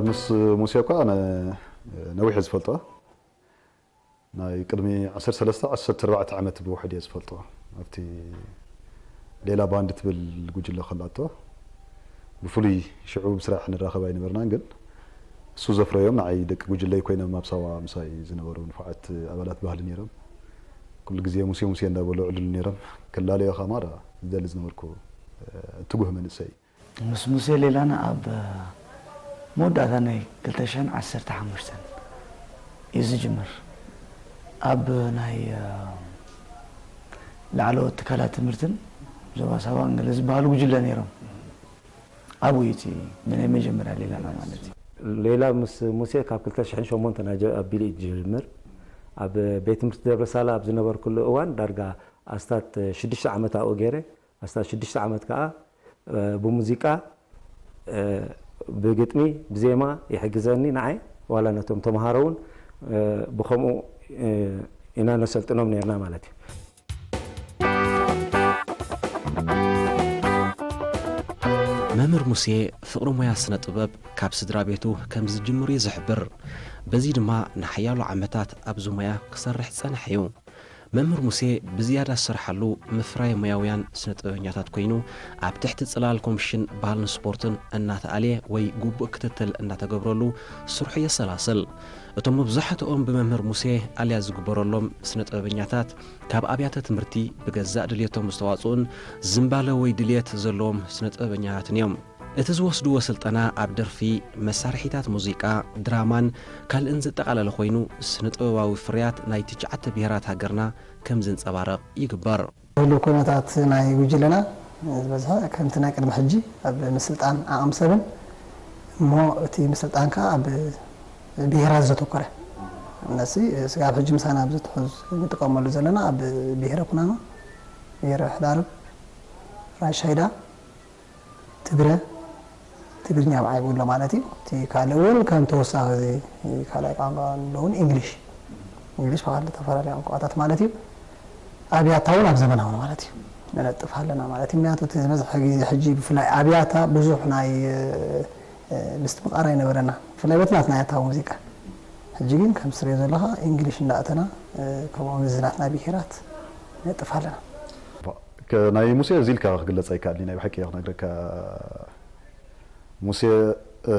ምስ ሙሴ እኳ ነ-፣ ነዊሕ እየ ዝፈልጦ። ናይ ቅድሚ ዓሰርተ ሰለስተ ዓሰርተ ኣርባዕተ ዓመት ብውሕድ እየ ዝፈልጦ። ኣብቲ ሌላ ባንድ ትብል ጉጅለ ከላቶ፣ ብፍሉይ ሽዑ ብስራሕ ንራኸብ ኣይነበርናን፣ ግን እሱ ዘፍረዮም ንዓይ ደቂ ጉጅለይ ኮይኖም ኣብ ሳዋ ምሳይ ዝነበሩ ንፉዓት ኣባላት ባህሊ ነይሮም። ኩሉ ግዜ ሙሴ ሙሴ እንዳበሉ ዕልሉ ነይሮም። ክላለዮ ከማራ ዝደሊ ዝነበርኩ፣ እ፣ ትጉህ መንእሰይ። ምስ ሙሴ ሌላና ኣብ መወዳእታ ናይ ክልተ ሽሕን ዓሰርተ ሓሙሽተን እዩ ዝጅምር። ኣብ ናይ፣ እ፣ ላዕለዎት ትካላት ትምህርትን ዞባ ሳባን ገለ ዝበሃሉ ጉጅለ ነይሮም። ኣብኡ እዩ እቲ ናይ መጀመርያ ሌላና ማለት እዩ። ሌላ ምስ ሙሴ ካብ ክልተ ሽሕን ሸሞንተን ኣጀ-፣ ኣቢሉ እዩ ዝጅምር። ኣብ ቤት ትምህርቲ ደብረ ሳላ ኣብ ዝነበርኩሉ እዋን ዳርጋ ኣስታት ሽዱሽተ ዓመት ኣብኡ ገይረ። ኣስታት ሽዱሽተ ዓመት ከኣ፣ እ፣ ብሙዚቃ፣ እ፣ ብግጥሚ፣ ብዜማ ይሕግዘኒ ንዓይ፣ ዋላ ነቶም ተምሃሮ እውን፣ እ፣ ብኸምኡ፣ እ፣ ኢና ነሰልጥኖም ነርና ማለት እዩ። መምህር ሙሴ ፍቕሪ ሞያ ስነ ጥበብ ካብ ስድራ ቤቱ ከም ዝጅምር እዩ ዝሕብር። በዚ ድማ ንሓያሎ ዓመታት ኣብዚ ሞያ ክሰርሕ ዝጸንሐ እዩ። መምህር ሙሴ ብዝያዳ ዝሰርሓሉ ምፍራይ ሞያውያን ስነ ጥበበኛታት ኮይኑ፣ ኣብ ትሕቲ ጽላል ኮሚሽን ባህልን ስፖርትን እናተኣልየ ወይ ግቡእ ክትትል እናተገብረሉ ስርሑ የሰላስል። እቶም መብዛሕትኦም ብመምህር ሙሴ ኣልያ ዝግበረሎም ስነ ጥበበኛታት ካብ ኣብያተ ትምህርቲ ብገዛእ ድልየቶም ዝተዋጽኡን ዝንባለ ወይ ድልየት ዘለዎም ስነ ጥበበኛታትን እዮም። እቲ ዝወስድዎ ስልጠና ኣብ ደርፊ፣ መሳርሒታት ሙዚቃ፣ ድራማን ካልእን ዘጠቓለለ ኮይኑ፣ ስነ ጥበባዊ ፍርያት ናይ ትሽዓተ ብሄራት ሃገርና ከም ዝንጸባረቕ ይግበር። ዘሎ ኩነታት ናይ ጉጅለና ዝበዝሐ ከምቲ ናይ ቅድሚ ሕጂ ኣብ ምስልጣን ዓቕሚ ሰብን እሞ እቲ ምስልጣን ከኣ ኣብ ብሄራት ዘተኮረ። ነሲ ስጋብ ሕጂ ምሳና ኣብ ዝትሕዝ ንጥቀመሉ ዘለና ኣብ ብሄረ ኩናማ፣ ብሄረ ሕዳርብ፣ ራሻይዳ፣ ትግረ፣ ትግርኛ ብዓይቡ ኣሎ ማለት እዩ። እቲ ካልእ እውን ከም ተወሳኺ እዚ ካልኣይ ቋንቋ ኣሎ እውን እንግሊሽ። እንግሊሽ ብካልእ ዝተፈላለዩ ቋንቋታት ማለት እዩ። ኣብያታ እውን ኣብ ዘመናዊ ማለት እዩ። ነነጥፍ ኣለና ማለት እዩ። ምክንያቱ እቲ ዝበዝሐ ግዜ ሕጂ ብፍላይ ኣብያታ ብዙሕ ናይ፣ እ፣ ምስትምቓር ኣይነበረና። ብፍላይ በቲ ናትና ያታዊ ሙዚቃ። ሕጂ ግን ከም ስርዮ ዘለኻ እንግሊሽ እንዳእተና፣ እ፣ ከምኡ ምስ ናትና ብሄራት ነጥፍ ኣለና። ከ-፣ ናይ ሙሴ እዚ ኢልካ ክግለጽ ኣይከኣልን፣ ናይ ብሓቂ እየ ክነግረካ። ሙሴ፣ እ፣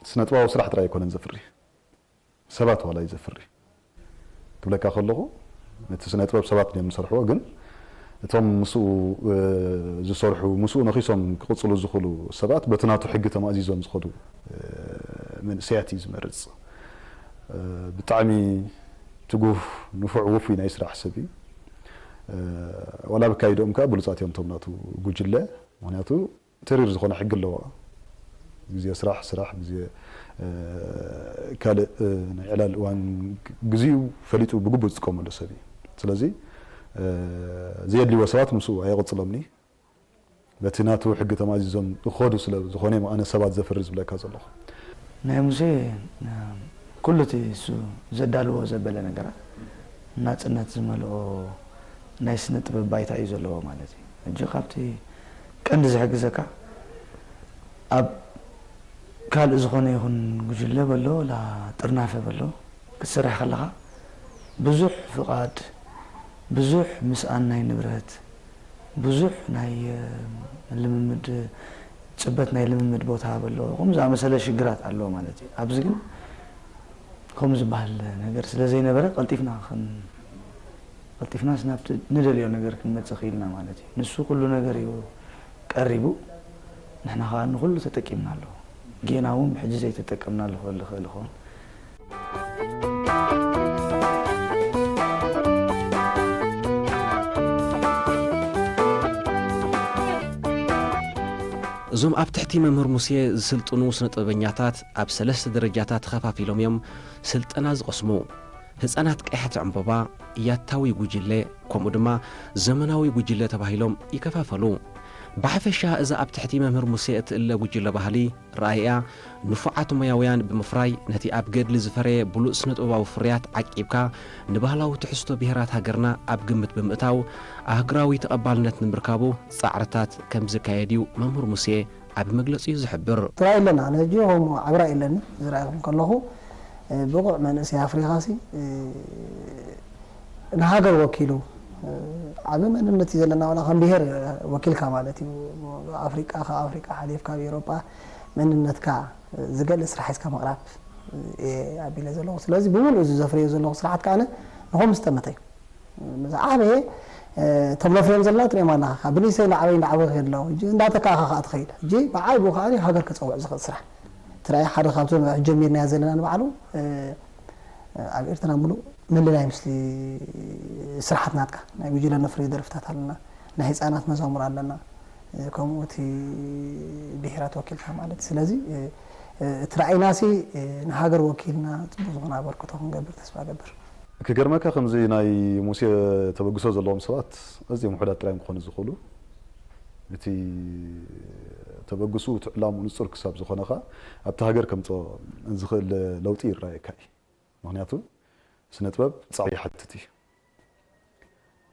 ስነ ጥበባዊ ስራሕ ጥራይ ኣይኮነን ዘፍሪ፣ ሰባት ዋላ እዩ ዘፍሪ። ክብለካ ከለኹ፣ እቲ ስነ ጥበብ ሰባት እዮም ዝሰርሕዎ፣ ግን እቶም ምስኡ፣ እ፣ ዝሰርሑ፣ ምስኡ ነኺሶም ክቕጽሉ ዝኽእሉ ሰባት በቲ ናቱ ሕጊ ተማእዚዞም ዝኸዱ፣ እ፣ መንእሰያት እዩ ዝመርጽ። እ፣ ብጣዕሚ ትጉህ፣ ንፉዕ፣ ውፉይ ናይ ስራሕ ሰብ እዩ። እ፣ ዋላ ብካይድኦም ከኣ ብሉጻት እዮም እቶም ናቱ ጉጅለ። ምኽንያቱ ተሪር ዝኾነ ሕጊ ኣለዎ። ግዜ ስራሕ፣ ስራሕ፣ ግዜ፣ እ፣ ካልእ፣ እ፣ ናይ ዕላል እዋን ግ-፣ ግዜኡ ፈሊጡ ብግቡእ ዝጥቀመሉ ሰብ እዩ። ስለዚ፣ እ፣ ዘየድልይዎ ሰባት ምስኡ ኣየቕጽሎምኒ። በቲ ናቱ ሕጊ ተማዚዞም ዝኸዱ ስለ ዝኾነ እዮም ኣነ ሰባት ዘፍሪ ዝብለካ ዘለኹ። ናይ ሙሴ፣ እ፣ ኩሉ እቲ እሱ ዘዳልዎ ዘበለ ነገራት ናጽነት ዝመልኦ ናይ ስነ ጥበብ ባይታ እዩ ዘለዎ ማለት እዩ። ሕጂ ካብቲ ቀንዲ ዝሕግዘካ ኣብ ካልእ ዝኾነ ይኹን ጉጅለ በሎ፣ ላ ጥርናፈ በሎ፣ ክትሰርሕ ከለኻ ብዙሕ ፍቓድ፣ ብዙሕ ምስኣን ናይ ንብረት፣ ብዙሕ ናይ፣ እ፣ ልምምድ፣ ጽበት ናይ ልምምድ ቦታ በሎ፣ ከምኡ ዝኣመሰለ ሽግራት ኣለዎ ማለት እዩ። ኣብዚ ግን ከምኡ ዝበሃል ነገር ስለ ዘይነበረ ቀልጢፍና ክን-፣ ቀልጢፍናስ ናብቲ ንደልዮ ነገር ክንመጽእ ክኢልና ማለት እዩ። ንሱ ኩሉ ነገር እዩ ቀሪቡ፣ ንሕና ከኣ ንኹሉ ተጠቂምናሉ። ጌና እውን ብሕጂ ዘይተጠቀምናሉ ክህሉ ይኽእል ይኸውን። እዞም ኣብ ትሕቲ መምህር ሙሴ ዝስልጥኑ ስነ ጥበበኛታት ኣብ ሰለስተ ደረጃታት ተኸፋፊሎም እዮም ስልጠና ዝቐስሙ። ህጻናት ቀያሕቲ ዕምበባ፣ ያታዊ ጉጅለ፣ ከምኡ ድማ ዘመናዊ ጉጅለ ተባሂሎም ይከፋፈሉ። ብሓፈሻ እዛ ኣብ ትሕቲ መምህር ሙሴ እትእለ ጉጅለ ባህሊ፣ ረኣይኣ ንፉዓት ሞያውያን ብምፍራይ ነቲ ኣብ ገድሊ ዝፈረየ ብሉጽ ስነ ጥበባዊ ፍርያት ዓቂብካ ንባህላዊ ትሕዝቶ ብሄራት ሃገርና ኣብ ግምት ብምእታው ኣህጉራዊ ተቐባልነት ንምርካቡ ጻዕርታት ከም ዝካየድ እዩ መምህር ሙሴ ዓቢ መግለጺ እዩ ዝሕብር። ትራይ ኣለና፣ ኣነ ሕጂ ከምኡ ዓብራ የለኒ ዝረኣኹም ከለኹ፣ ብቑዕ መንእሰይ ኣፍሪኻ ሲ ንሃገር ወኪሉ፣ ዓቢ መንነት እዩ ዘለና። ዋላ ከም ብሄር ወኪልካ ማለት እዩ። ኣፍሪቃ፣ ካብ ኣፍሪቃ ሓሊፍካ ኣብ ኤውሮጳ መንነትካ ዝገልጽ ስራሕ ሒዝካ ምቕራብ እየ ኣቢለ ዘለኹ። ስለዚ ብምሉእ እዚ ዘፍርዮ ዘለኹ ስራሓት ከኣ ንኸም ዝጠመተ እዩ። ዝዓበየ እቶም ነፍርዮም ዘለና ትሪኦም ኣለኻ። ካብ ብንእሰይ ንዓበይ እንዳዓበ ክኸድ ኣለዎ። ሕጂ እንዳተካእኻ ከኣ ትኸይድ። ሕጂ ብዓይቡ ከኣ ሃገር ከጸውዕ ዝኽእል ስራሕ። ትራይ ሓደ ካብቶም ጀሚርናዮ ዘለና ንባዕሉ ኣብ ኤርትራ ምሉእ ምልላይ ምስቲ ስራሓት ናትካ ናይ ጉጅለ ነፍሪ ደርፍታት ኣለና፣ ናይ ህፃናት መዛሙር ኣለና፣ ከምኡ እቲ ብሄራት ወኪልካ ማለት። ስለዚ እቲ ራእይናሲ ንሃገር ወኪልና ፅቡቅ ዝኾነ ኣበርክቶ ክንገብር ተስፋ ገብር። ክገርመካ ከምዚ ናይ ሙሴ ተበግሶ ዘለዎም ሰባት ኣዝዮም ውሑዳት ጥራይ ክኾኑ ዝኽእሉ። እቲ ተበግሱ እቲ ዕላምኡ ንጹር ክሳብ ዝኾነ ኸኣ ኣብቲ ሃገር ከምጽኦ ዝኽእል ለውጢ ይረኣየካ እዩ። ምኽንያቱ ስነ ጥበብ ጻዕሪ ይሓትት እዩ።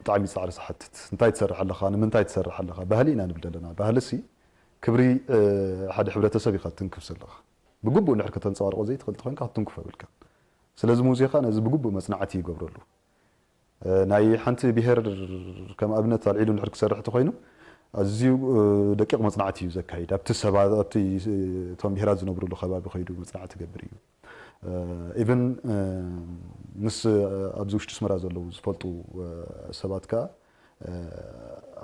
ብጣዕሚ ጻዕሪ ዝሓትት። እንታይ ትሰርሕ ኣለኻ? ንምንታይ ትሰርሕ ኣለኻ? ባህሊ ኢና ንብል ዘለና። ባህሊ ሲ ክብሪ ሓደ ሕብረተሰብ ኢኻ ትንክፍ ዘለኻ። ብግቡእ እንድሕር ከተንጸባርቆ ዘይትኽእል ተኾይንካ ክትንክፎ የብልካን። ስለዚ ሙዚየኻ ነዚ ብግቡእ መጽናዕቲ ይገብረሉ። ናይ ሓንቲ ብሄር ከም ኣብነት ኣልዒሉ እንድሕር ክሰርሕ ተኾይኑ ኣዝዩ ደቂቕ መጽናዕቲ እዩ ዘካይድ። ኣብቲ ሰባ ኣብቲ እቶም ብሄራት ዝነብሩሉ ከባቢ ከይዱ መጽናዕቲ ገብር እዩ። ኢቭን ምስ ኣብዚ ውሽጢ ኣስመራ ዘለዉ ዝፈልጡ ሰባት ከኣ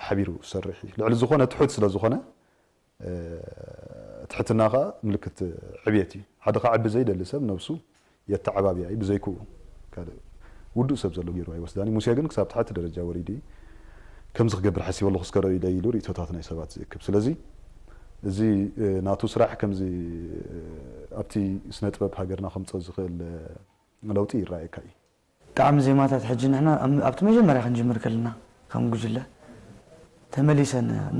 ሓቢሩ ዝሰርሕ እዩ። ልዕሊ ዝኾነ ትሑት ስለ ዝኾነ ትሕትና ከኣ ምልክት ዕብየት እዩ። ሓደ ክዓቢ ዘይደሊ ሰብ ነብሱ የተዓባብያ እዩ፣ ብዘይክኡ ካልእ ውዱእ ሰብ ዘሎ ገይሩ ኣይወስዳን እዩ። ሙሴ ግን ክሳብ ታሕቲ ደረጃ ወሪዱ እዩ። ከምዚ ክገብር ሓሲበ ኣለኹ እስከ ረእዩለይ ኢሉ ርእይቶታት ናይ ሰባት ዝእክብ። ስለዚ እዚ ናቱ ስራሕ ከምዚ ኣብቲ ስነ ጥበብ ሃገርና ከምፅኦ ዝኽእል ለውጢ ይረኣየካ እዩ። ጣዕሚ ዜማታት ሕጂ ንሕና ኣብቲ መጀመርያ ክንጅምር ከለና ከም ጉጅለ ተመሊሰ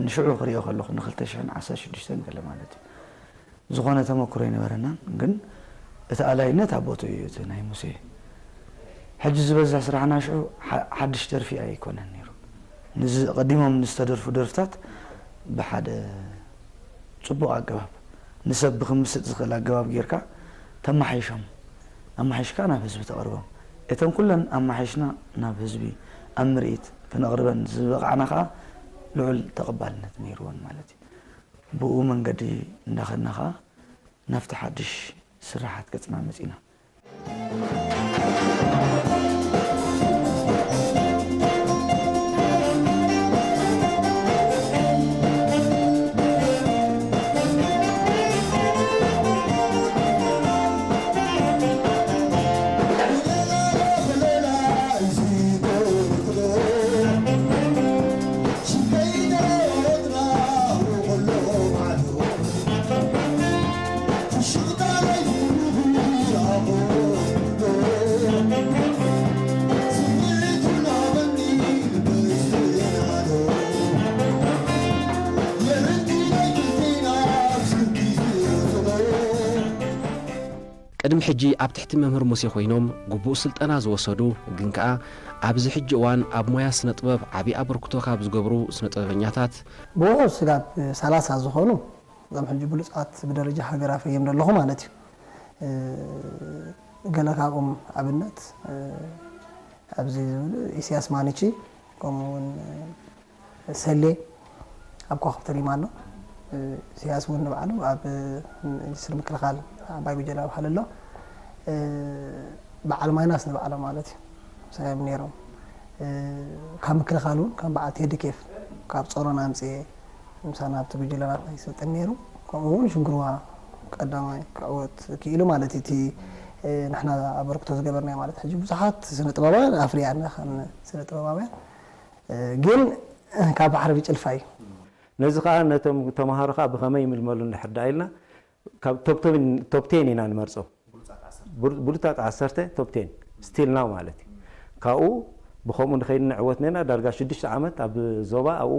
ንሽዑ ክሪኦ ከለኹ ን ክልተ ሽሕን ዓሰርተ ሽዱሽተን ገለ ማለት እዩ ዝኾነ ተመክሮ ኣይነበረናን ግን እቲ ኣላይነት ኣብ ቦትኡ እዩ እቲ ናይ ሙሴ ሕጂ ዝበዝሕ ስራሕና ሽዑ ሓድሽ ደርፊ ኣይኮነን ነይሩ ቀዲሞም ዝተደርፉ ደርፍታት ብሓደ ጽቡቕ ኣገባብ ንሰብ ብኽምስጥ ዝኽእል ኣገባብ ጌርካ ተመሓይሾም ኣመሓይሽካ ናብ ህዝቢ ተቕርቦም እተን ኩለን ኣመሓይሽና ናብ ህዝቢ ኣብ ምርኢት ክነቕርበን ዝበቓዕና ከኣ ልዑል ተቐባልነት ነይርወን ማለት እዩ። ብኡ መንገዲ እንዳኸድና ከኣ ናብቲ ሓድሽ ስራሓት ገጽና መጺና። ቅድሚ ሕጂ ኣብ ትሕቲ መምህር ሙሴ ኮይኖም ግቡእ ስልጠና ዝወሰዱ ግን ከኣ ኣብዚ ሕጂ እዋን ኣብ ሞያ ስነ ጥበብ ዓቢ ኣበርክቶ ካብ ዝገብሩ ስነ ጥበበኛታት ብውሑድ ስጋብ ሰላሳ ዝኾኑ እዞም ሕጂ ብሉጻት ብደረጃ ሃገር ኣፍርዮም ዘለኹ ማለት እዩ። ገለ ካብኦም ኣብነት ኣብዚ ዝብሉ ኢሳያስ ማንቺ ከምኡ እውን ሰሌ ኣብ ኮኸብ ተሊማ ኣሎ። ኢሳያስ እውን ንባዕሉ ኣብ ሚኒስትሪ ምክልኻል ዓባይ ጉጀለ ኣብ ሃለሎ በዓል ማይናስ ንባዕሎም ማለት እዩ ምሳዮም ነይሮም። ካብ ምክልኻል እውን ከም በዓል ቴዲ ኬፍ ካብ ጾሮና ኣምፅኤ ምሳና ኣብቲ ጉጅለ ናትና ይሰልጥን ነይሩ። ከምኡ እውን ሽንግርዋ ቀዳማይ ክዕወት ክኢሉ ማለት እዩ። እቲ ንሕና ኣበርክቶ ዝገበርናዮ ማለት ሕጂ ብዙሓት ስነ ጥበባውያን ኣፍርያ ኣለና ከም ስነ ጥበባውያን ግን ካብ ባሕሪ ብጭልፋ እዩ። ነዚ ከዓ ነቶም ተምሃሮ ከዓ ብኸመይ ይምልመሉ እንድሕር ደኣ ኢልና ካብ ቶፕ ቶፕ ቴን ኢና ንመርፆም። ብሉፃት ዓሰርተ ቶፕ ቴን ስቲል ናው ማለት እዩ። ካብኡ ብኸምኡ ንኸይድ ንዕወት ነና ዳርጋ ሽዱሽተ ዓመት ኣብ ዞባ ኣብኡ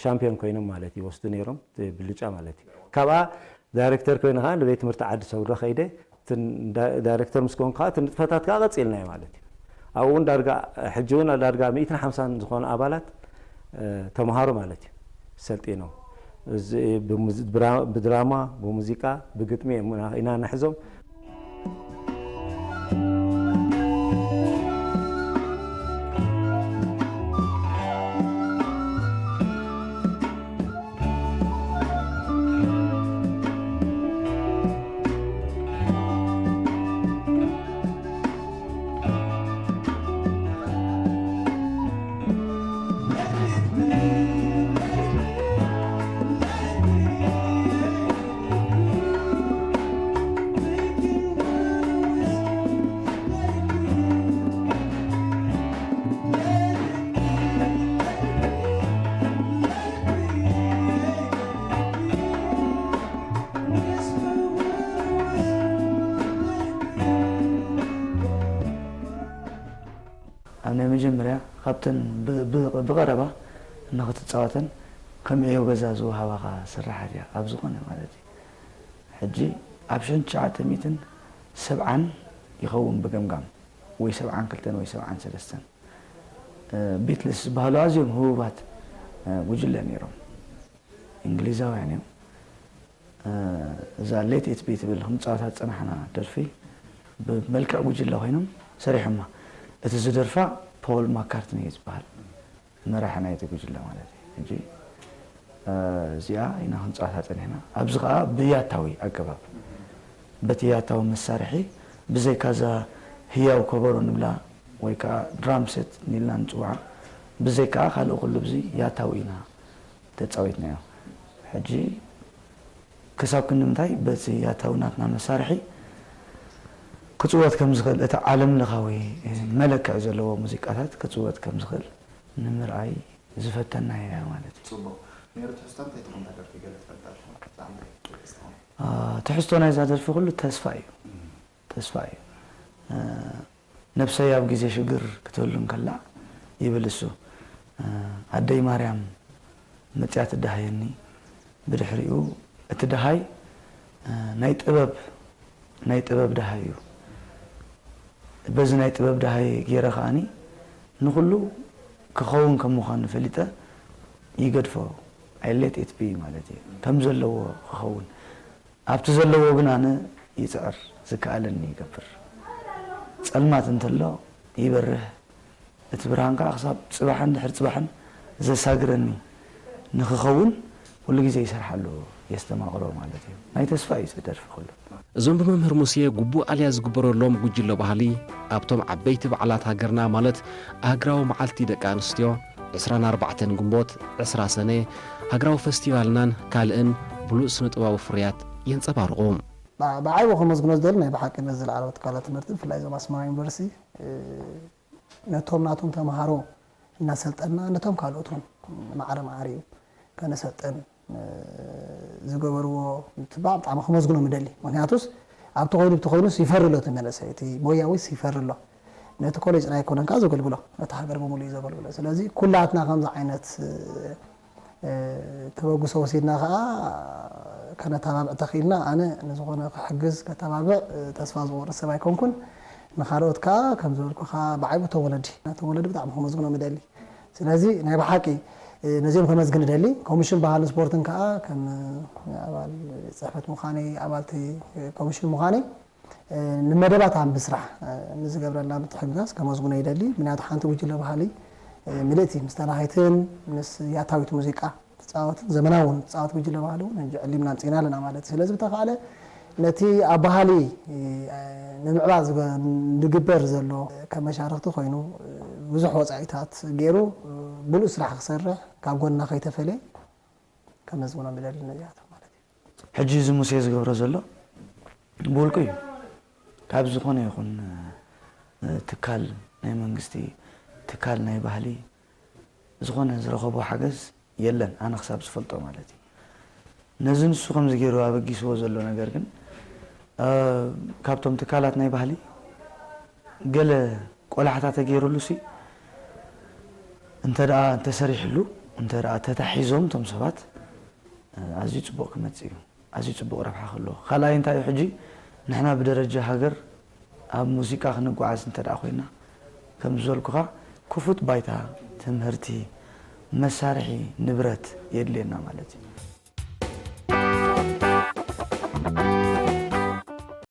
ሻምፒዮን ኮይኖም ማለት ይወስዱ ነይሮም ብልጫ ማለት እዩ። ካብኣ ዳይሬክተር ኮይነ ከዓ ንቤት ትምህርቲ ዓዲ ሰውዶ ከይደ ዳይሬክተር ምስ ኮንኩ ከዓ እቲ ንጥፈታት ከዓ ቀፂልናዮ ማለት እዩ። ኣብኡ እውን ዳርጋ ሕጂ እውን ዳርጋ ሚእትን ሓምሳን ዝኾኑ ኣባላት ተምሃሮ ማለት እዩ ሰልጢኖም እዚ ብሙዝ- ብራ- ብድራማ፣ ብሙዚቃ፣ ብግጥሚ እዮም ኢና ንሕዞም። ኣብ ናይ መጀመርያ ካብተን ብ- ብ- ብቐረባ ንኽትፃወተን ከም ዕዮ ገዛ ዝወሃባኻ ስራሓት እያ፣ ኣብ ዝኾነ ማለት እዩ። ሕጂ ኣብ ሽሕን ትሽዓተ ሚእትን ሰብዓን ይኸውን ብገምጋም፣ ወይ ሰብዓን ክልተን ወይ ሰብዓን ሰለስተን። እ፣ ቢትልስ ዝበሃሉ ኣዝዮም ህቡባት፣ እ፣ ጉጅለ ነይሮም። እንግሊዛውያን እዮም። እ፣ እዛ ሌት ኢት ቢ ትብል ክንፃወታ ዝፀናሕና ደርፊ ብመልክዕ ጉጅለ ኮይኖም ሰሪሖማ። እቲ ዝደርፋ ፖል ማካርትኒ እዩ ዝበሃል፣ መራሒ ናይቲ ጉጅለ ማለት እዩ። ሕጂ፣ እ፣ እዚኣ ኢና ክንፃወታ ፀኒሕና። ኣብዚ ከዓ ብያታዊ ኣገባብ፣ በቲ ያታዊ መሳርሒ፣ ብዘይካ እዛ ህያው ከበሮ ንብላ ወይ ከዓ ድራም ሴት ንልና ንፅውዓ፣ ብዘይካ ካልእ ኩሉ ብዚ ያታዊ ኢና ተፃዊትናዮ። ሕጂ ክሳብ ክንዲ ምንታይ በቲ ያታዊ ናትና መሳርሒ ክፅወት ከም ዝኽእል፣ እቲ ዓለም ለኻዊ መለክዒ ዘለዎ ሙዚቃታት ክፅወት ከም ዝኽእል ንምርኣይ ዝፈተናዮ ማለት እዩ። ጽቡቕ። ነይሩ ትሕዝቶ እንታይ ትኾን እታ ደርፊ ገለ ትፈልጣ ኣለኻ? ብዛዕባ እንታይ ትገልጽ ትኾን? አ፣ ትሕዝቶ ናይዛ ደርፊ ኩሉ ተስፋ እዩ። እም። ተስፋ እዩ። እ፣ ነብሰይ ኣብ ግዜ ሽግር ክትህሉ እንከላ ይብል እሱ፣ እ፣ ኣደይ ማርያም መጽያ ትደሃየኒ፣ ብድሕሪኡ እቲ ደሃይ፣ እ፣ ናይ ጥበብ፣ ናይ ጥበብ ደሃይ እዩ። በዚ ናይ ጥበብ ደሃይ ገይረ ከኣኒ ንኹሉ ክኸውን ከም ምዃኑ ፈሊጠ ይገድፎ። I let it be ማለት እዩ። ከም ዘለዎ ክኸውን። ኣብቲ ዘለዎ ግን ኣነ ይጽዕር፣ ዝከኣለኒ ይገብር። ጸልማት እንተሎ ይበርህ፣ እቲ ብርሃን ከኣ ክሳብ ጽባሕን ድሕሪ ጽባሕን ዘሳግረኒ ንኽኸውን ኩሉ ግዜ ይሰርሓሉ፣ የስተማቕሮ ማለት እዩ። ናይ ተስፋ እዩ እዚ ደርፊ ኩሉ። እዞም ብመምህር ሙሴ ግቡእ ኣልያ ዝግበረሎም ጉጅለ ባህሊ ኣብቶም ዓበይቲ በዓላት ሃገርና ማለት ኣህግራዊ መዓልቲ ደቂ ኣንስትዮ ዕስራን ኣርባዕተን ግንቦት፣ ዕስራ ሰነ፣ ሃገራዊ ፈስቲቫልናን ካልእን ብሉጽ ስነ-ጥበባዊ ፍርያት የንጸባርቑ። ብ-፣ ብዓይቡ ከመስግኖ ዝደሊ ናይ ብሓቂ ነዚ ዝለዓለ ትካላት ትምህርቲ ብፍላይ እዞም ኣስመራ ዩኒቨርሲቲ፣ እ፣ ነቶም ናቶም ተምሃሮ እናሰልጠና ነቶም ካልኦት እውን ማዕረ ማዕሪኡ ከነሰልጥን፣ እ፣ ዝገበርዎ ምትብባዕ ብጣዕሚ ከመስግኖም እደሊ። ምክንያቱስ ኣብቲ ኮይኑ ብቲ ኮይኑስ ይፈሪ ኣሎ እቲ መንእሰይ፣ እቲ ሞያዊስ ይፈሪ ኣሎ። ነቲ ኮሌጅ ጥራይ ኣይኮነን ከኣ ዘገልግሎ፣ ነቲ ሃገር ብምሉእ እዩ ዘገልግሎ። ስለዚ ኩላትና ከምዚ ዓይነት፣ እ፣ እ፣ ተበግሶ ወሲድና ከኣ ከነተባብዕ ተኽኢልና፣ ኣነ ንዝኾነ ክሕግዝ ከተባብዕ፣ እ፣ ተስፋ ዝቆርጽ ሰብ ኣይኮንኩን። ንኻልኦት ከኣ ከም ዝበልኩኻ ብዓይቡ እቶም ወለዲ፣ ነቶም ወለዲ ብጣዕሚ ከመስግኖም እደሊ። ስለዚ ናይ ብሓቂ፣ እ፣ ነዚኦም ከመስግን እደሊ። ኮሚሽን ባህልን ስፖርትን ከኣ ከም፣ እ፣ ኣባል ጽሕፈት ምዃነይ፣ ኣባልቲ ኮሚሽን ምዃነይ፣ እ፣ ንመደባት ኣብ ምስራሕ፣ እ፣ ንዝገብረልና ምትሕግጋዝ ከመስግኖ ይደሊ። ምክንያቱ ሓንቲ ጉጅለ ባህሊ፣ እ፣ ምልእቲ ምስ ተላሃይትን ምስ ያታዊት ሙዚቃ ትጻወትን ዘመናውን ትጻወት ጉጅለ ባህሊ እውን ሕጂ ዕሊምና ኣምጺእና ኣለና ማለት እዩ። ስለዚ ብተኻእለ ነቲ ኣብ ባህሊ፣ እ፣ ንምዕባል ዝገ-፣ ዝግበር ዘሎ ከም መሻርኽቲ ኮይኑ፣ እ፣ ብዙሕ ወጻኢታት ገይሩ፣ እ፣ ምሉእ ስራሕ ክሰርሕ ካብ ጎንና ከይተፈለየ ከመስግኖም ይደሊ ነዚኣቶም ማለት እዩ። ሕጂ እዚ ሙሴ ዝገብሮ ዘሎ ብውልቁ እዩ። ካብ ዝኾነ ይኹን፣ እ፣ ትካል ናይ መንግስቲ፣ ትካል ናይ ባህሊ፣ ዝኾነ ዝረኸቦ ሓገዝ የለን፣ ኣነ ክሳብ ዝፈልጦ ማለት እዩ። ነዚ ንሱ ከምዚ ገይሩ ኣበጊስዎ ዘሎ ነገር ግን፣ እ፣ ካብቶም ትካላት ናይ ባህሊ ገለ ቆላሕታ ተገይሩሉ ሲ፣ እንተ ደኣ እንተሰሪሕሉ፣ እንተ ደኣ ተታሒዞም እቶም ሰባት፣ እ፣ ኣዝዩ ጽቡቕ ክመጽእ እዩ። ኣዝዩ ጽቡቕ ረብሓ ክህልዎ። ካልኣይ እንታይ እዩ፣ ሕጂ ንሕና ብደረጃ ሃገር ኣብ ሙዚቃ ክንጓዓዝ እንተ ደኣ ኮይና፣ ከም ዝበልኩኻ ክፉት ባይታ፣ ትምህርቲ፣ መሳርሒ፣ ንብረት የድልየና ማለት እዩ።